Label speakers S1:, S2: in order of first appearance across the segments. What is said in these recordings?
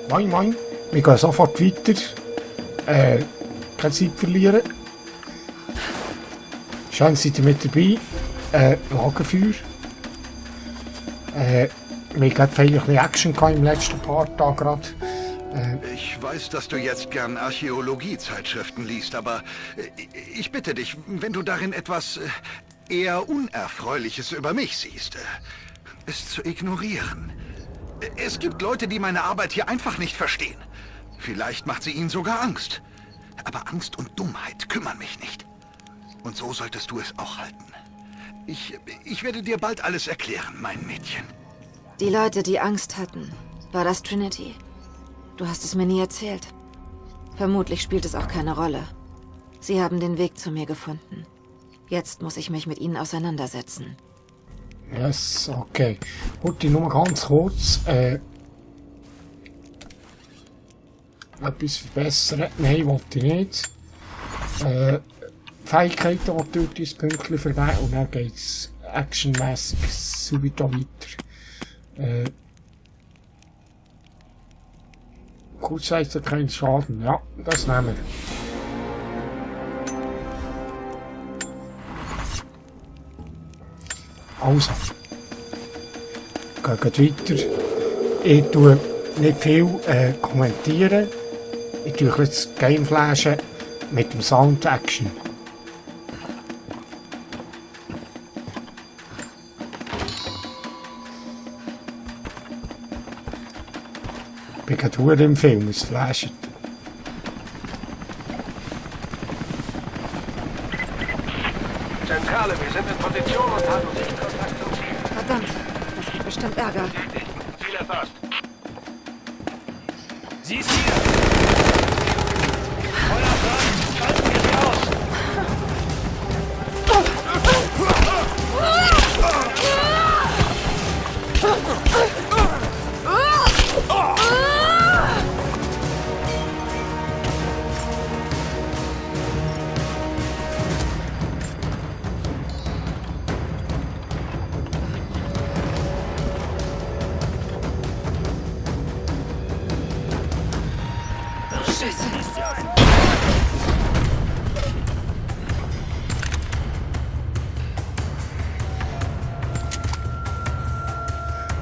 S1: Moin, moin. Wir gehen sofort weiter. Keine Zeit verlieren. Schön, seid ihr mit dabei. Lagerfeuer. Wir hatten eigentlich eine Action im letzten paar Tagen gerade.
S2: Ich weiß, dass du jetzt gern Archäologie-Zeitschriften liest, aber ich bitte dich, wenn du darin etwas eher Unerfreuliches über mich siehst, es zu ignorieren. Es gibt Leute, die meine Arbeit hier einfach nicht verstehen. Vielleicht macht sie ihnen sogar Angst. Aber Angst und Dummheit kümmern mich nicht. Und so solltest du es auch halten. Ich werde dir bald alles erklären, mein Mädchen.
S3: Die Leute, die Angst hatten, war das Trinity? Du hast es mir nie erzählt. Vermutlich spielt es auch keine Rolle. Sie haben den Weg zu mir gefunden. Jetzt muss ich mich mit ihnen auseinandersetzen.
S1: Yes, okay. Gut, nur ganz kurz. Etwas verbessern. Nein, wollte ich nicht. Fähigkeiten, die durch dieses Pünktchen vergeben. Und dann geht es actionmässig subito weiter. Kurzsichtig kein Schaden. Ja, das nehmen wir. Also. Gehen weiter. Ich tue nicht viel kommentieren. Ich tue jetzt Gameflashen mit dem Sound Action. Ich bin gerade im Film, es flasht.
S4: Zentrale, wir sind in Position und haben Sichtkontakt zum Ziel.
S3: Verdammt, das gibt bestimmt Ärger.
S4: Ziel erfasst. Sie ist hier! Feuer frei! Schalten wir sie aus!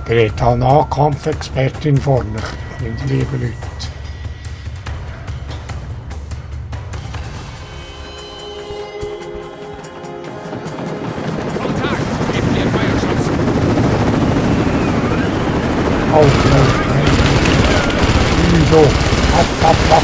S1: Der hat eine Nahkampfexpertin vorne, meine lieben Leute. Oh, nein. So, ab.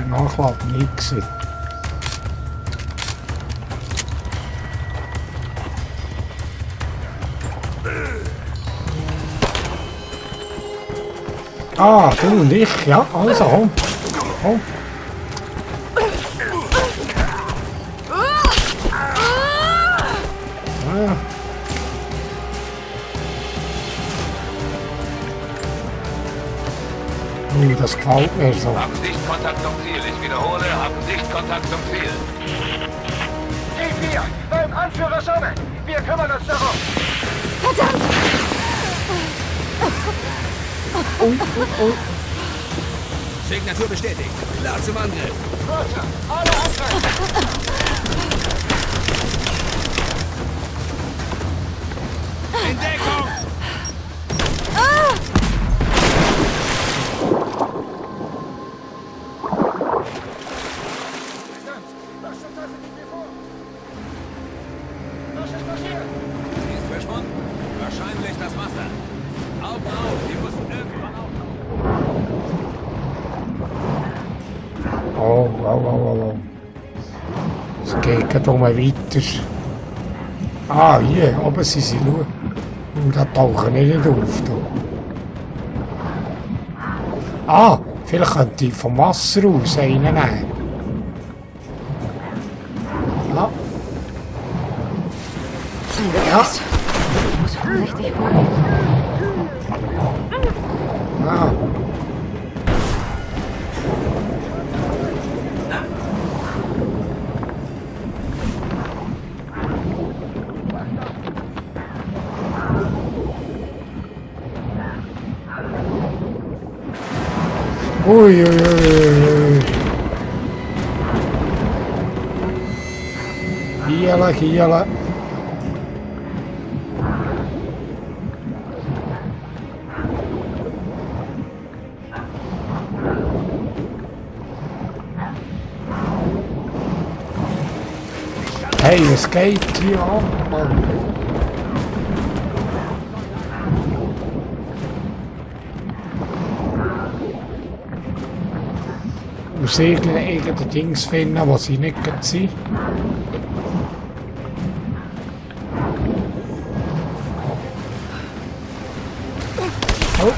S1: Nachladen nicht gesehen. Ah, du und ich, ja, also komm. Komm. Ah. Das gefällt mir so.
S4: Haben Sichtkontakt zum Ziel. Ich wiederhole, haben Sichtkontakt zum Ziel. G4, beim Anführer Sonne. Wir kümmern uns darum.
S3: Verdammt!
S1: Oh.
S5: Signatur bestätigt. Klar zum Angriff.
S4: Roger, alle angreifen.
S5: In Deckung!
S4: Was ist passiert?
S5: Sie ist verschwunden. Wahrscheinlich das Wasser. Augen auf, die müssen irgendwann auftauchen.
S1: Oh. Es geht gerade weiter. Ah, hier, oben sind sie, schau. Und da tauchen nicht auf. Da. Ah, vielleicht könnte ich vom Wasser aus einen nehmen. Ja.
S3: Eingekreist. Ich muss vorsichtig vorgehen.
S1: Ah. Ui, ui, ui, ui. Hiela, hiela. Hey, was geht hier ab, Mann? Ich muss irgendeine Dings finden, was sie nicht sind. Oh.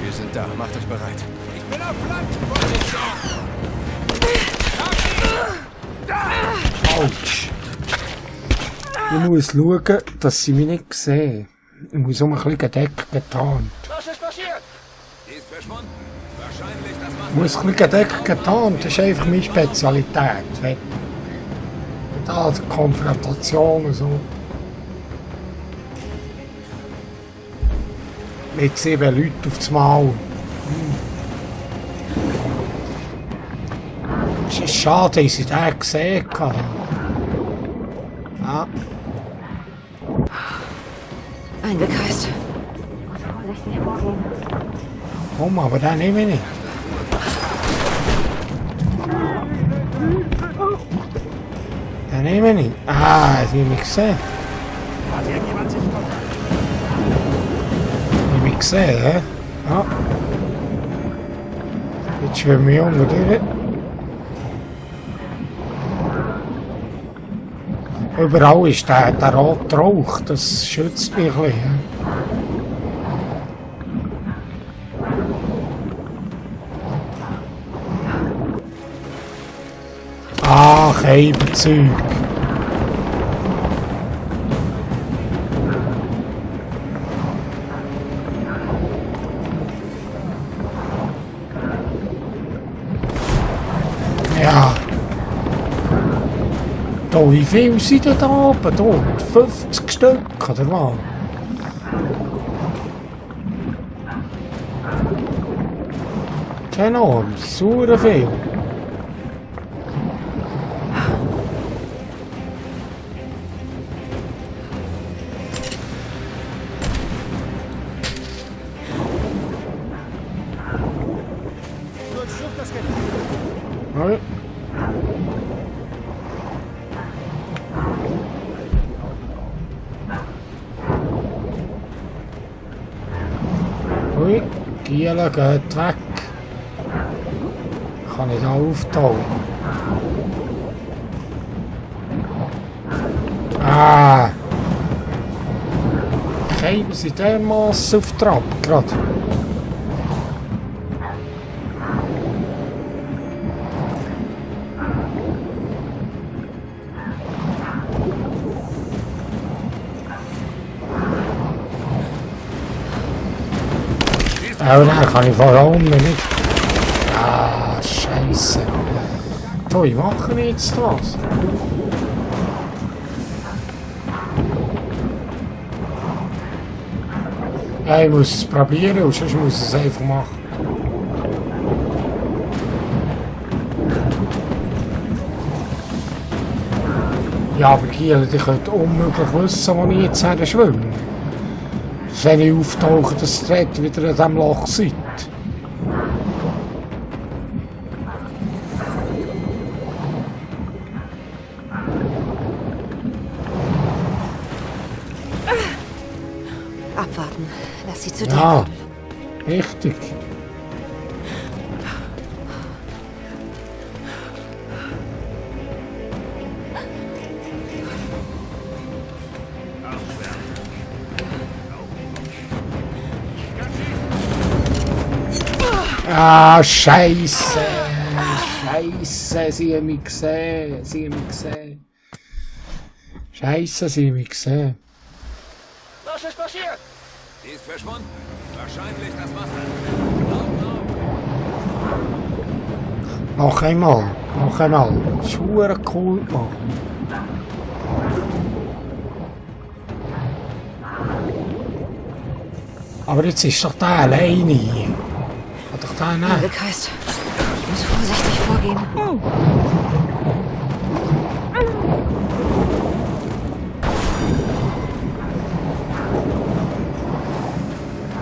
S5: Wir sind da, macht euch bereit. Ich bin auf Flankenposition.
S1: Autsch. Ich muss schauen, dass sie mich nicht sehen. Ich muss um ein bisschen gedeckt getarnt.
S5: Was ist passiert? Die ist verschwunden. Wahrscheinlich das Wasser.
S1: Ich muss ein bisschen gedeckt getarnt, das ist einfach meine Spezialität. Wenn da die Konfrontation und so. Mit 7 Leuten auf das Mal. Es ist schade, dass ich den gesehen habe. Ja.
S3: Eingekreist. Vorsichtig vorgehen.
S1: Komm, aber den nehme ich nicht. Den nehme ich nicht. Ah, sie haben mich gesehen. Sie haben mich gesehen, hä? Ja. Jetzt schwimmen wir unter durch. Überall ist der rote Rauch, das schützt mich ein bisschen. Ach, Heberzeug. Ja. Da, wie viel sind denn da oben? Dort? 50 Stück, oder was? Enorm, so viel. Nein. Ui, Giele geht weg. Kann ich da auftauchen? Ah! Geben sie dermassen auf Trab gerade. Oh nein, kann ich vor allem nicht. Ah, Scheiße. So, wie machen wir jetzt das? Ja, ich muss es probieren, und sonst muss ich es einfach machen. Ja, aber Giel, ich könnte unmöglich wissen, wo ich jetzt her schwimme. Wenn ich auftauche, dass ihr wieder in diesem Loch seid.
S3: Abwarten. Lass sie zu dir
S1: Ja,
S3: kommen.
S1: richtig. Ah, Scheiße! Scheiße, sie haben mich gesehen! Sie haben mich gesehen! Scheiße, sie haben mich gesehen!
S4: Was ist passiert?
S5: Sie ist verschwunden. Wahrscheinlich das Wasser. Augen auf.
S1: Noch einmal, noch einmal. Das ist verdammt cool, Mann. Aber jetzt ist doch der alleine hier. Hat doch der nicht.
S3: Angekreist. Ich muss vorsichtig vorgehen.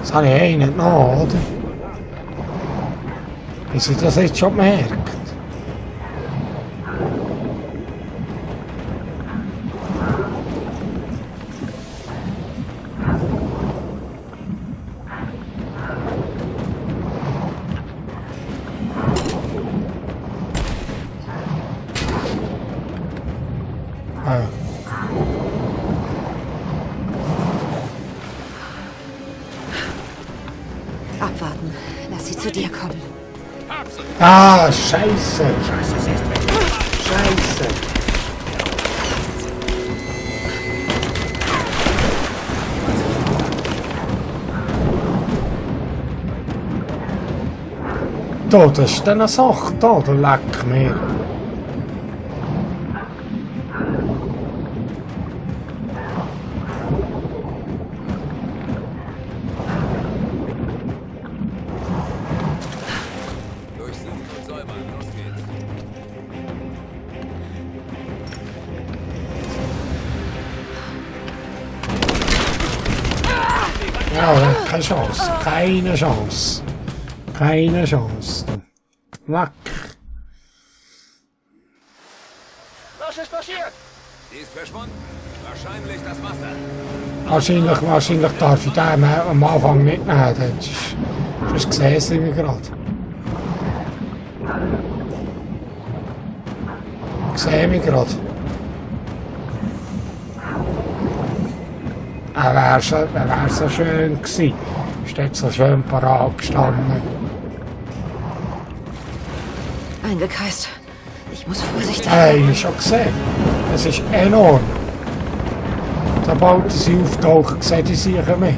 S1: Das habe ich eh nicht noch, oder? Haben Sie das jetzt schon gemerkt?
S3: Abwarten. Lass sie zu dir kommen.
S1: Ah, Scheiße! Scheiße! Da, das ist eine Sache, da leck mir.
S5: Durchsuchen und säubern. Los geht's.
S1: Ja, keine Chance, keine Chance. Keine Chance. Leck.
S4: Was ist passiert?
S5: Sie ist verschwunden. Wahrscheinlich das Wasser.
S1: Wahrscheinlich darf ich den am Anfang nicht nehmen. Sonst sehen sie mich gerade. Ich sehe mich gerade. Wäre so schön gewesen. Steht so schön parat gestanden.
S3: Eingekreist. Ich muss vorsichtig
S1: Hey, ich schon gesehen. Das ist enorm. Sobald sie auftauchen, sehen die sicher mehr.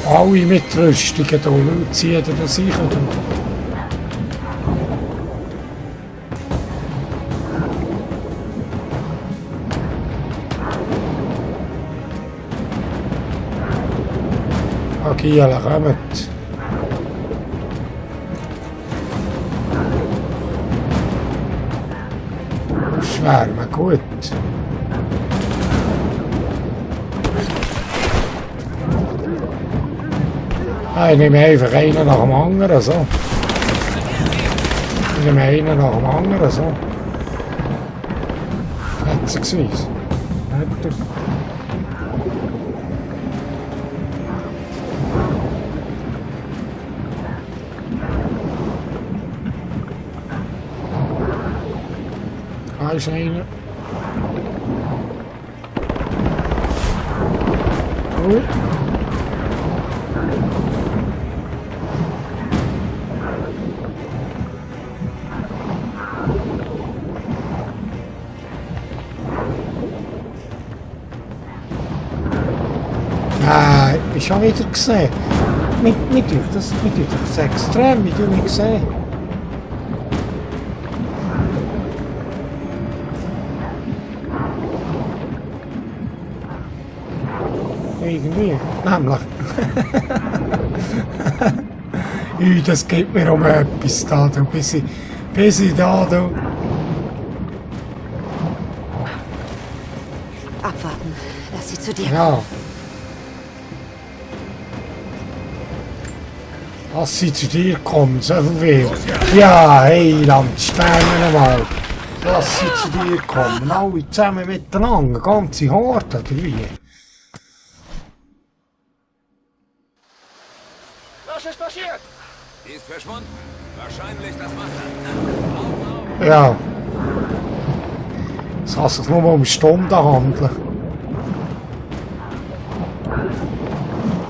S1: Alle mit Rüstungen hier, ziehen das sicher. Gielen kommt. Schwärmen, gut. Ich nehme einfach einen nach dem anderen, so. Ich nehme einen nach dem anderen, so. Schätzungsweise. Da ist einer. Gut. Ich habe wieder gesehen. Das ist extrem, wie du nicht gesehen. Irgendwie. Nämlich. Das geht mir um etwas da, du. Bis ich da, du.
S3: abwarten. Lass sie zu dir kommen.
S1: Ja. Lass sie zu dir kommen, so viel. Ja, hey, Land, sterben mal. Lass sie zu dir kommen. Alle zusammen miteinander. Ganze Horde, oder wie?
S4: Was ist passiert?
S5: Sie ist verschwunden. Wahrscheinlich das Wasser. Augen auf.
S1: Ja. Es kann sich nur um Stunden handeln.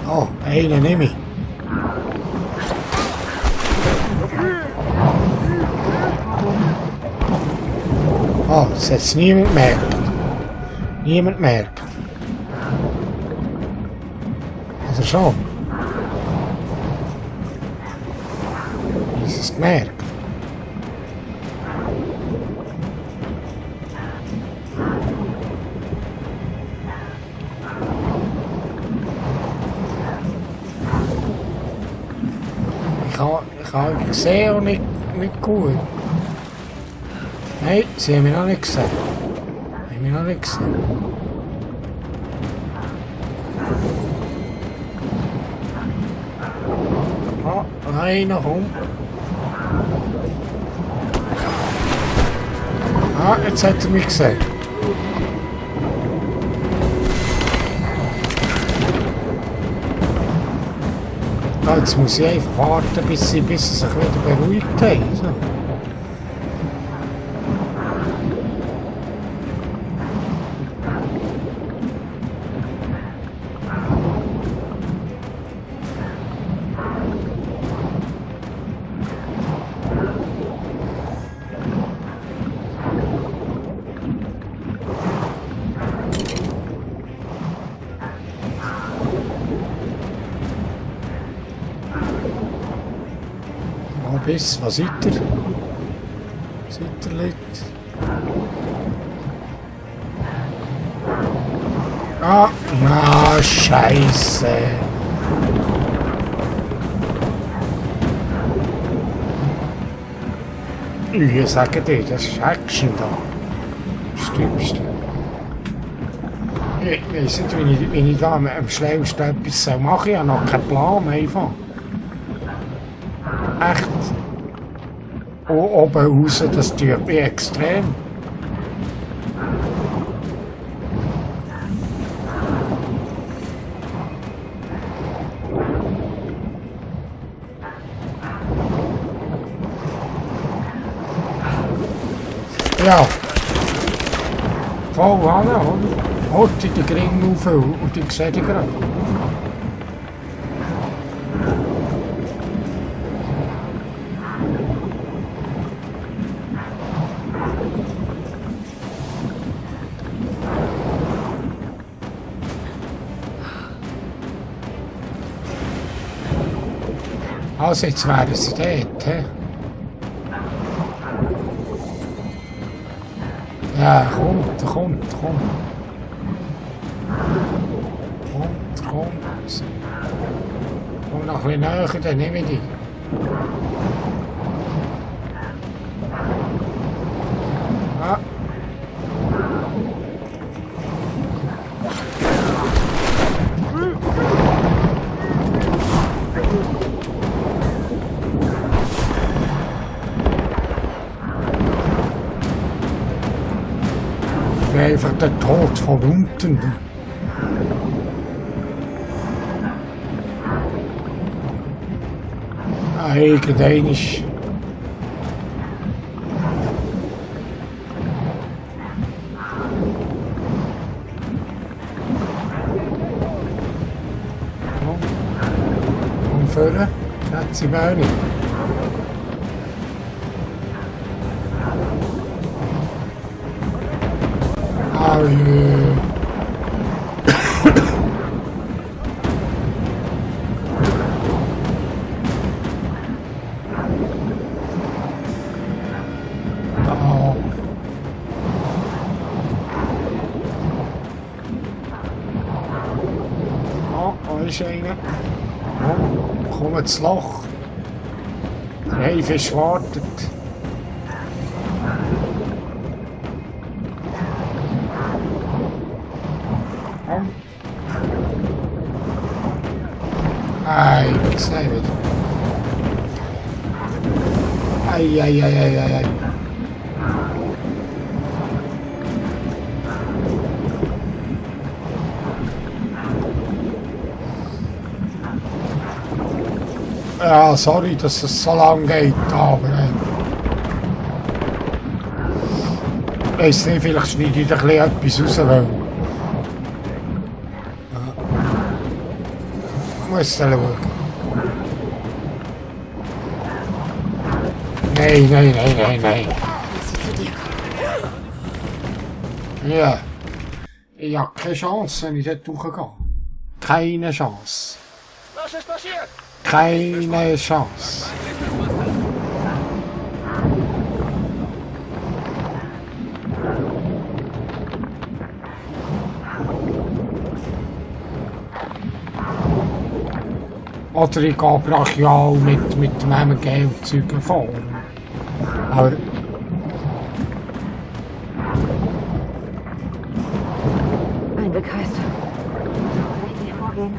S1: Oh, einen nehme ich. Oh, das hat niemand merkt. Niemand merkt. Also schon. Ist es gemerkt? Ich habe gesehen und nicht gut. Nein, sie haben mich noch nicht gesehen. Haben mich noch nicht gesehen. Ah, nein, noch um. Ah, jetzt hat er mich gesehen. Ah, jetzt muss ich einfach warten, bis sie sich wieder beruhigt haben. So. Bis, was seid ihr? Seid ihr Leute? Ah, na, Scheiße. Ich sage dir, das ist Action da. Stimmst du? Ich weiss nicht, wie ich da am schnellsten etwas machen soll. Ich habe noch keinen Plan einfach. Echt. Oben raus, das tut mich extrem. Ja. Voll an, oder? Heute die Gring auf und ich sehe die gerade. Also jetzt wären sie dort, he? Ja, kommt. Kommt. Komm noch ein bisschen näher, dann nehme ich die. Ah. Einfach der Tod von unten. Irgendein ist. Und vorne hat sie mir auch nicht. Ist einer. Oh, komm ins Loch. Der Haifisch wartet. Komm. Ei, ich sehe wieder. Ei. Ja, sorry, dass es so lang geht, aber weiss nicht, vielleicht schneide ich da etwas raus, weil muss dann schauen. Nein.
S3: Lass sie zu dir kommen.
S1: Ja. Ich habe keine Chance, wenn ich dort hochgehe. Keine Chance.
S4: Was ist passiert?
S1: Keine Chance. Oder ich gehe brachial mit dem Geldzeug vor. Aber
S3: Ein Bekreist. Richtig vorgehen.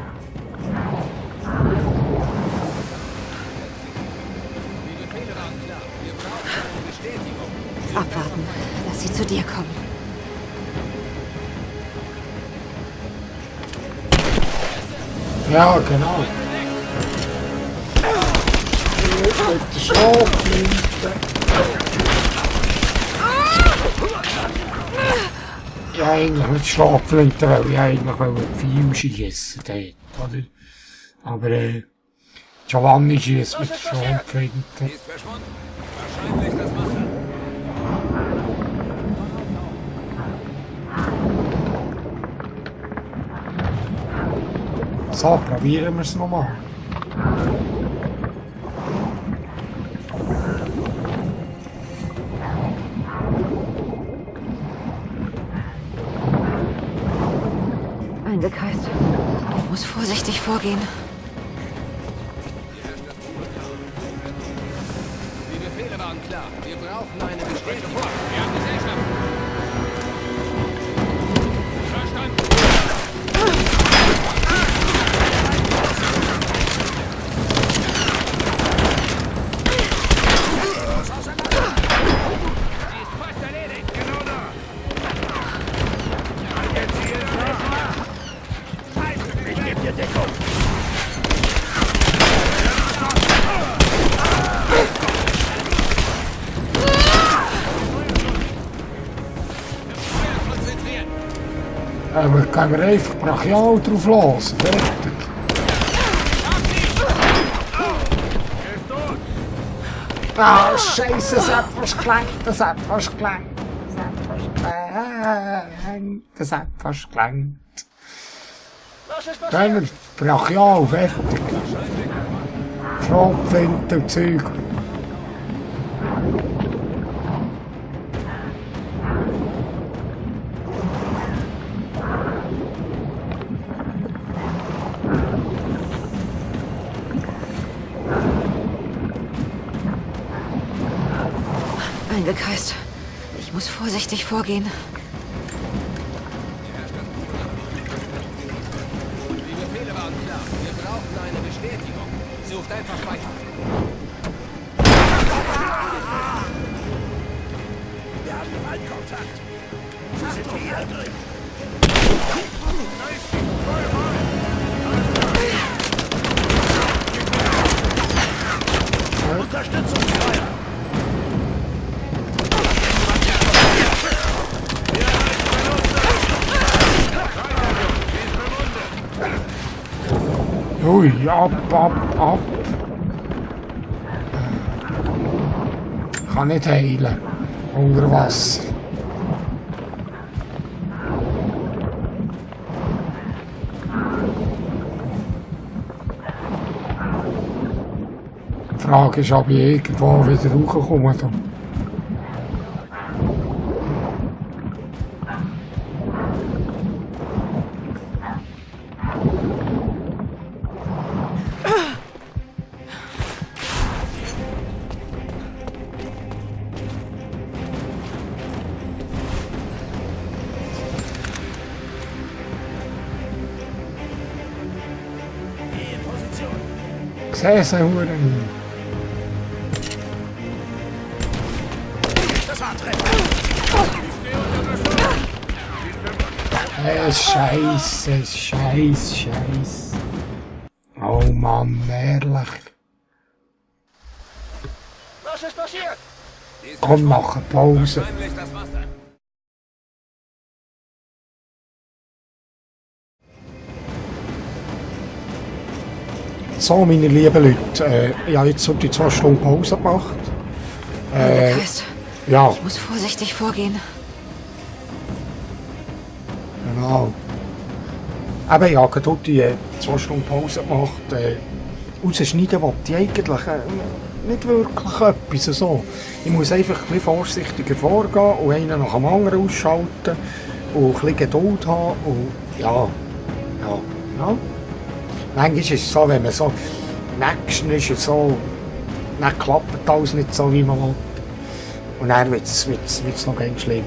S5: Die Befehle waren klar. Wir brauchen eine Bestätigung.
S3: Abwarten. Lass sie zu dir kommen.
S1: ja, genau. Mit der Schrotflinte. Ja, eigentlich mit Schrotflinte, weil ich eigentlich viel schiessen dort, oder? Aber Giovanni schiesst mit der Schrotflinte.
S5: Sie ist verschwunden. Wahrscheinlich das Wasser.
S1: So, probieren wir es nochmal.
S3: Eingekreist. Ich muss vorsichtig vorgehen.
S5: Die Befehle waren klar. Wir brauchen eine Bestätigung. Wir haben Gesellschaft. Verstanden. Sie ist fast erledigt. Genau da. Ich gebe dir Deckung. Feuer konzentrieren.
S1: Wir können einfach brachial drauf los. Fertig. Ah, Scheiße, das hat was gelangt, das hat was gelangt. Das hat was gelangt.
S4: Was ist passiert?
S1: Können wir brachial, fertig. Schrotflinte und Zeug.
S3: Eingekreist. Ich muss vorsichtig vorgehen.
S5: Die Befehle waren klar. Wir brauchen eine Bestätigung. Sucht einfach weiter.
S4: Wir haben Feindkontakt. Sie sind hier drin. Unterstützungsfeuer.
S1: Ui, ab. Kann nicht heilen. Unter Wasser. Die Frage ist, ob ich irgendwo wieder hochkomme.
S4: In Position.
S1: Sehe sie Huren nie.
S4: Das war ein Treffer.
S1: Scheiße. Oh Mann, ehrlich.
S5: Die ist
S1: Komm, machen Pause.
S5: wahrscheinlich das Wasser.
S1: So, meine lieben Leute, ich habe jetzt so die 2 Stunden Pause gemacht.
S3: Geist,
S1: Ja,
S3: ich muss vorsichtig vorgehen.
S1: genau. Eben, ich habe dort die 2 Stunden Pause gemacht. Rausschneiden wollte ich eigentlich nicht wirklich etwas. So. Ich muss einfach ein bisschen vorsichtiger vorgehen und einen nach dem anderen ausschalten und ein bisschen Geduld haben. Und ja. Manchmal ist es so, wenn man so Action ist, und so, dann klappt alles nicht so, wie man will. Und dann wird es noch ganz schlimm.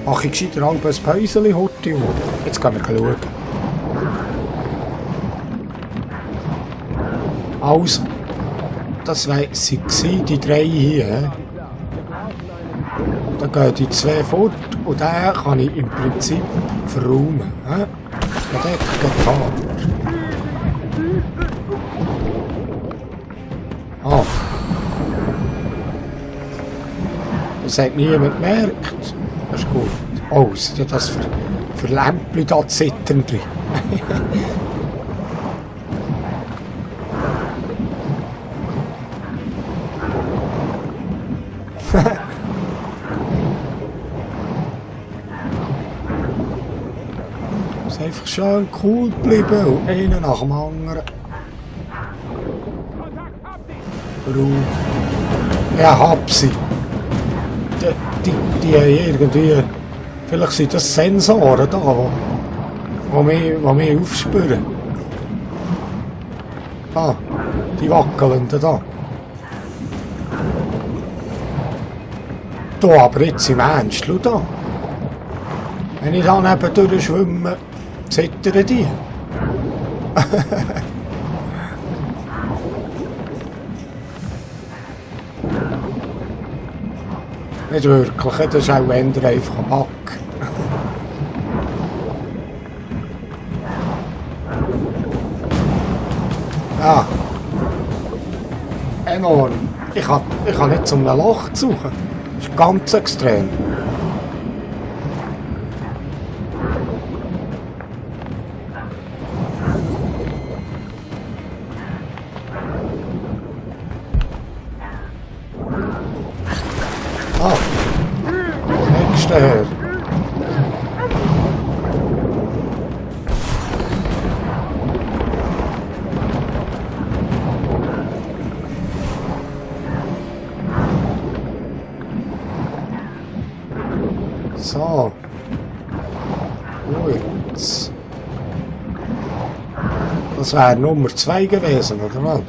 S1: Mache ich gescheiter ein Päuschen heute und jetzt gehen wir schauen. Also, das waren die 3 hier. Dann gehen die 2 fort und den kann ich im Prinzip verräumen. Ja, der geht hart. Ah. Das hat niemand gemerkt. Das ist gut. Oh, sind ja das für Lämpchen da zittern drin. Es ist einfach schön cool geblieben und einer nach dem anderen. Ja, hab sie. Die haben irgendwie. Vielleicht sind das Sensoren da, die mich aufspüren. Ah, die wackeln da. Du, aber jetzt im Ernst, schau da. Wenn ich da nebendurch schwimme, zittern die. Nicht wirklich, das ist auch eher einfach ein Bug. Ja. Enorm. Ich kann nicht zum Loch suchen. Das ist ganz extrem. Ah, nächste her. So. Gut. Das wäre Nummer 2 gewesen, oder was?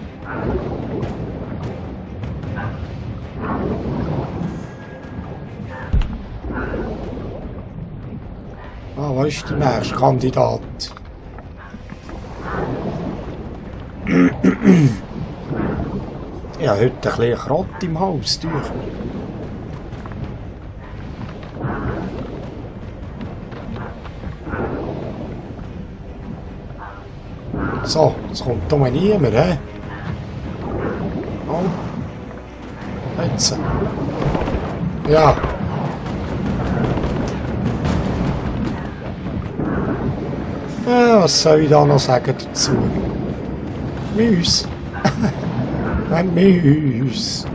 S1: Ah, wo ist der nächste Kandidat? Ja, heute ein bisschen Krott im Haus, durch. So, jetzt kommt da niemand, hä? Oh. Jetzt. Ja. Ja, was soll ich da noch sagen dazu? Müs. Ein Müs.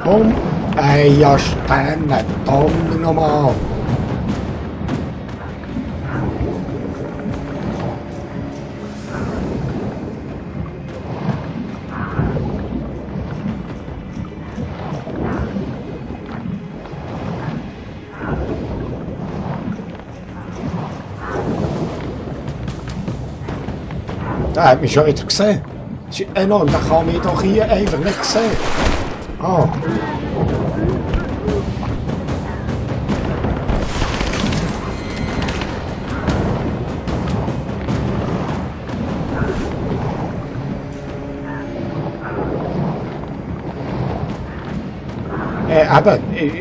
S1: Komm, Eiersterne, Daumen nochmal. Der hat mich schon wieder gesehen. Das ist enorm, der kann mich doch hier einfach nicht sehen. Ah.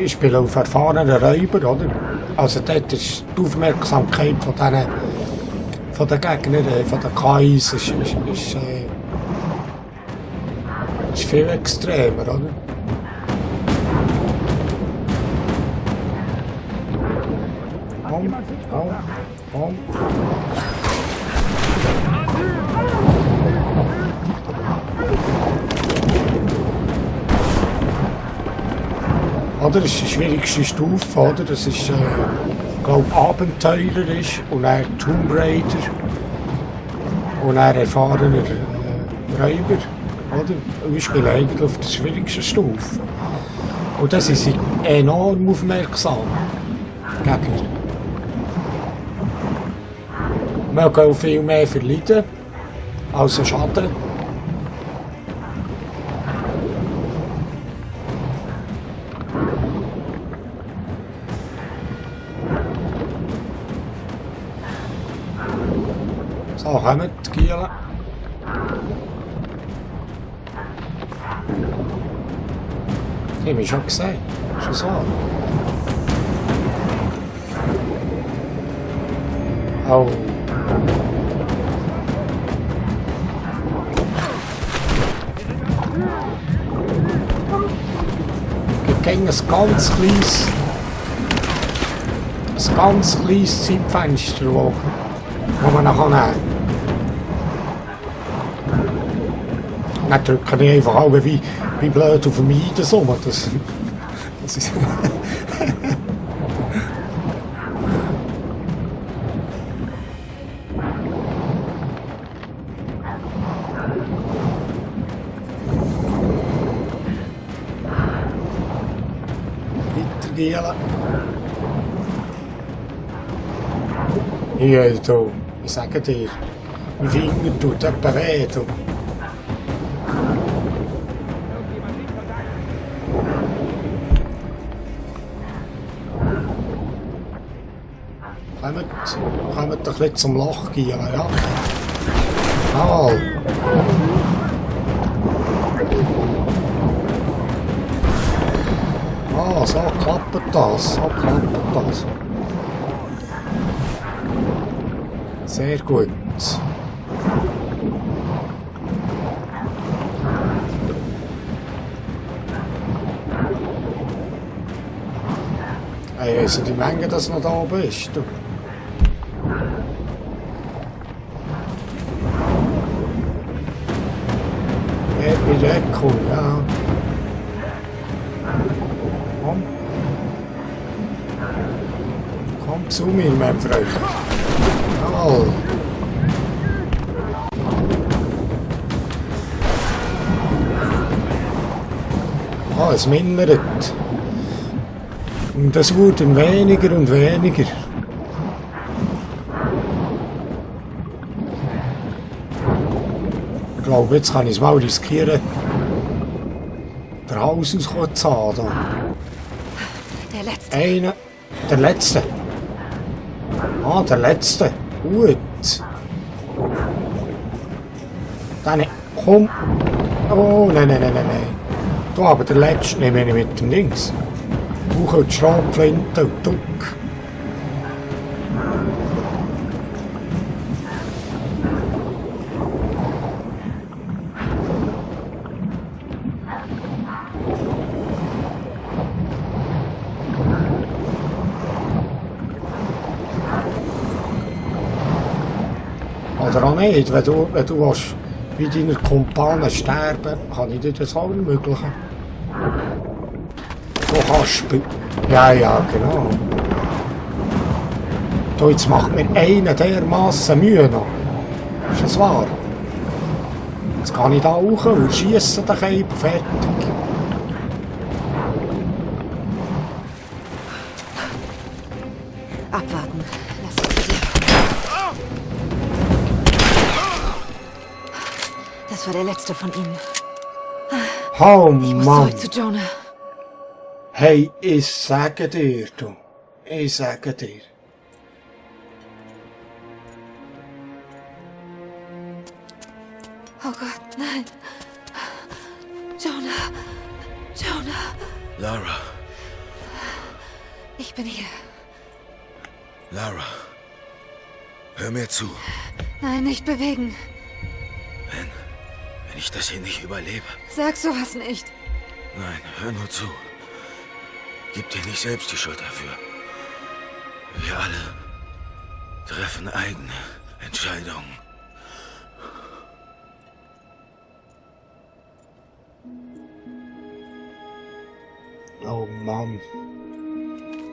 S1: Ich spiele auf erfahrenen Räuber, oder? Also dort ist die Aufmerksamkeit von den Gegnern, von den KIs, ist viel extremer, oder? Komm. Oder? Das ist die schwierigste Stufe, oder? Das ist, glaube abenteuerlich und dann Tomb Raider und dann erfahrener Räuber, oder? Und ich spiele eigentlich auf der schwierigsten Stufe. Und das ist enorm aufmerksam. Gegner. Man kann auch viel mehr verleiden als Schaden. So, kommen die Gielen. Ich habe mich schon gesagt. Schon so. Oh. Gegen ein ganz kleines Zeitfenster, wo man nachher nehmen kann. Dann drücken die einfach alle wie blöd auf mich so. Das ist weitergehen. Ja, du, ich sage dir, mein Finger tut etwa weh. Du. Kommt doch ein bisschen zum Loch gehen, ja? Jawohl. Ah, so klappt das, Sehr gut. Hey, also die Menge, dass noch da oben ist. Du. Wieder wegkommen, ja. Komm zu mir, mein Freund. Jawohl. Ah, es mindert. Und das wurde weniger und weniger. Ich glaube, jetzt kann ich es mal riskieren, den Hals auszuhauen.
S3: Der letzte.
S1: Einer. Der letzte. Ah, der letzte. Gut. Dann, komm. Oh, nein. Du, aber der letzte nehme ich mit dem Dings. Brauche die Schrotflinte und Duck. Oder auch nicht, wenn du willst, wie deine Kumpanen sterben, kann ich dir das auch ermöglichen. Du kannst ja, genau. Du, jetzt macht mir einer dermassen Mühe noch. Ist das wahr? Jetzt kann ich da hoch und schiesse den Käfer fertig.
S3: Abwarten. Lass uns sehen. Das war der letzte von ihnen.
S1: Oh
S3: Ich muss
S1: Mann.
S3: zurück zu Jonah.
S1: Hey, ich sage dir, du. Ich sage dir.
S3: Oh Gott, nein. Jonah.
S6: Lara.
S3: Ich bin hier.
S6: Lara. Hör mir zu.
S3: Nein, nicht bewegen.
S6: Wenn ich das hier nicht überlebe.
S3: Sag sowas nicht.
S6: Nein, hör nur zu. Gib dir nicht selbst die Schuld dafür. Wir alle treffen eigene Entscheidungen.
S1: Oh Mann.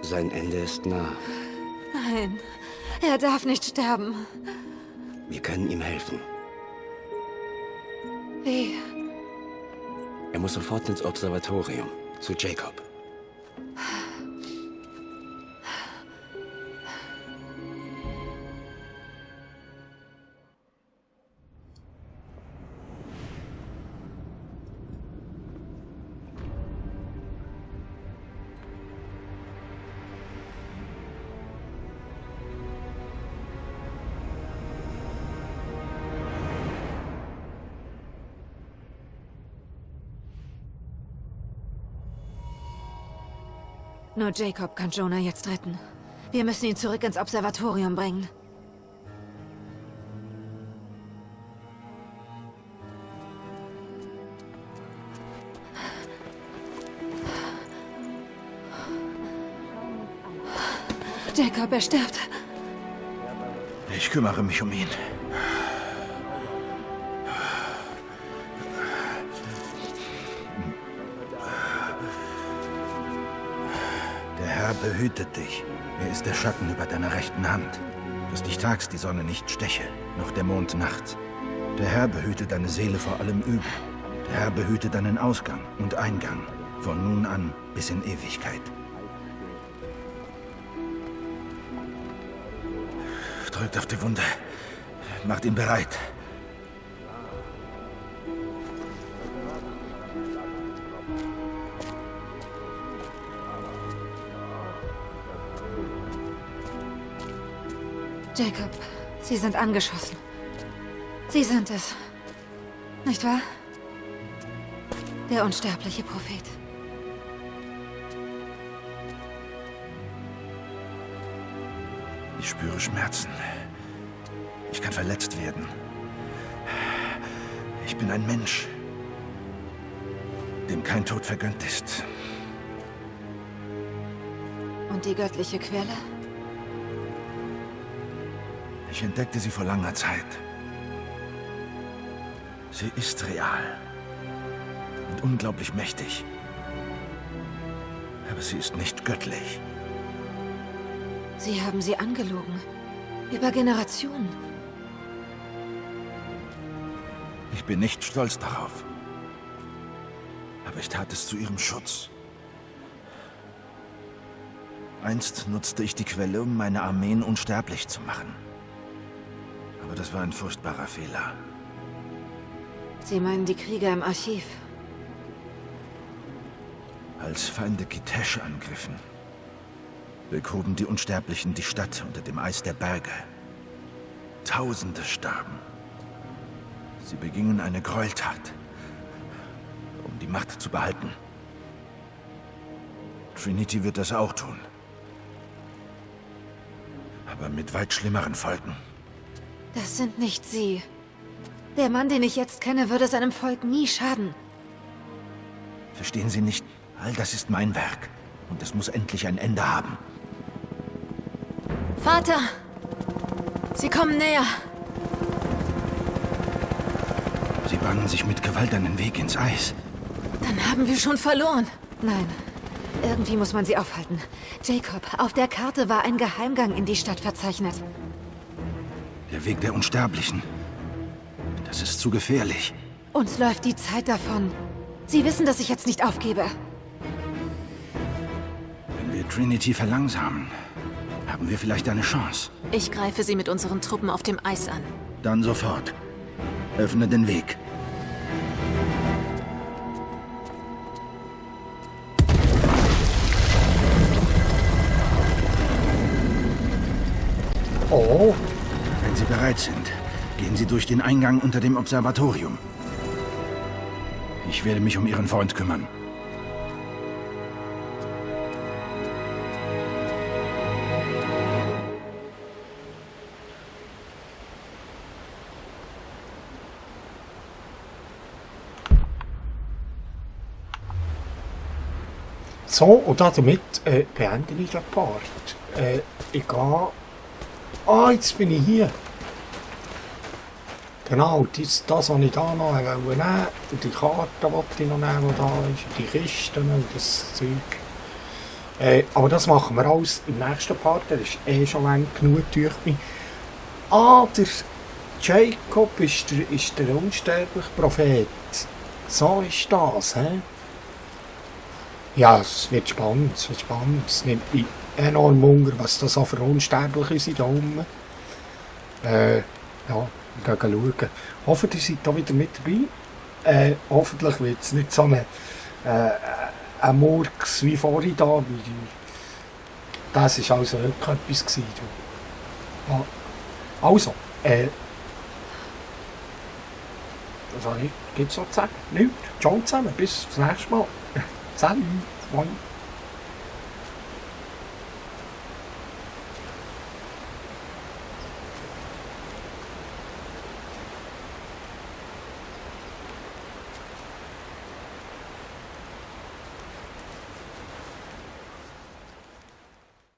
S7: Sein Ende ist nah.
S3: Nein, er darf nicht sterben.
S7: Wir können ihm helfen.
S3: Wie?
S7: Er muss sofort ins Observatorium, zu Jacob.
S3: Nur Jacob kann Jonah jetzt retten. Wir müssen ihn zurück ins Observatorium bringen. Jacob, er stirbt.
S6: Ich kümmere mich um ihn. Der Herr behütet dich. Er ist der Schatten über deiner rechten Hand, dass dich tags die Sonne nicht steche, noch der Mond nachts. Der Herr behüte deine Seele vor allem Übel. Der Herr behüte deinen Ausgang und Eingang, von nun an bis in Ewigkeit. Drückt auf die Wunde. Macht ihn bereit.
S3: Jacob, Sie sind angeschossen. Sie sind es. Nicht wahr? Der unsterbliche Prophet.
S6: Ich spüre Schmerzen. Ich kann verletzt werden. Ich bin ein Mensch, dem kein Tod vergönnt ist.
S3: Und die göttliche Quelle?
S6: Ich entdeckte sie vor langer Zeit. Sie ist real und unglaublich mächtig. Aber sie ist nicht göttlich.
S3: Sie haben sie angelogen. Über Generationen.
S6: Ich bin nicht stolz darauf. Aber ich tat es zu ihrem Schutz. Einst nutzte ich die Quelle, um meine Armeen unsterblich zu machen. Aber das war ein furchtbarer Fehler.
S3: Sie meinen die Krieger im Archiv?
S6: Als Feinde Kitesh angriffen, begruben die Unsterblichen die Stadt unter dem Eis der Berge. Tausende starben. Sie begingen eine Gräueltat, um die Macht zu behalten. Trinity wird das auch tun. Aber mit weit schlimmeren Folgen.
S3: Das sind nicht Sie. Der Mann, den ich jetzt kenne, würde seinem Volk nie schaden.
S6: Verstehen Sie nicht? All das ist mein Werk. Und es muss endlich ein Ende haben.
S3: Vater! Sie kommen näher.
S6: Sie bahnen sich mit Gewalt einen Weg ins Eis.
S3: Dann haben wir schon verloren. Nein. Irgendwie muss man sie aufhalten. Jacob, auf der Karte war ein Geheimgang in die Stadt verzeichnet.
S6: Der Weg der Unsterblichen. Das ist zu gefährlich.
S3: Uns läuft die Zeit davon. Sie wissen, dass ich jetzt nicht aufgebe.
S6: Wenn wir Trinity verlangsamen, haben wir vielleicht eine Chance.
S8: Ich greife sie mit unseren Truppen auf dem Eis an.
S6: Dann sofort. Öffne den Weg.
S1: Oh,
S6: Wenn Sie bereit sind, gehen Sie durch den Eingang unter dem Observatorium. Ich werde mich um Ihren Freund kümmern.
S1: So, und damit beende ich den Part. Ich gehe... Ah, jetzt bin ich hier. Genau, das was ich da noch nehmen wollte. Und die Karte wollte ich noch nehmen, die da ist. Die Kisten und das Zeug. Aber das machen wir alles im nächsten Part. Der ist schon lang genug durch mich. Ah, der Jacob ist der unsterbliche Prophet. So ist das, hä? Ja, es wird spannend, Es nimmt mich enorm Wunder, was das auch für Unsterbliche sind da unten. Ja, wir gehen schauen. Hoffe, ihr seid da wieder mit dabei. Hoffentlich wird es nicht so ein Murks wie vorhin da. Das war also wirklich etwas gewesen. Ja. Also, was habe ich? Gibt es noch zu sagen? Nichts. Ciao zusammen, bis zum nächsten Mal. Salut. Moin.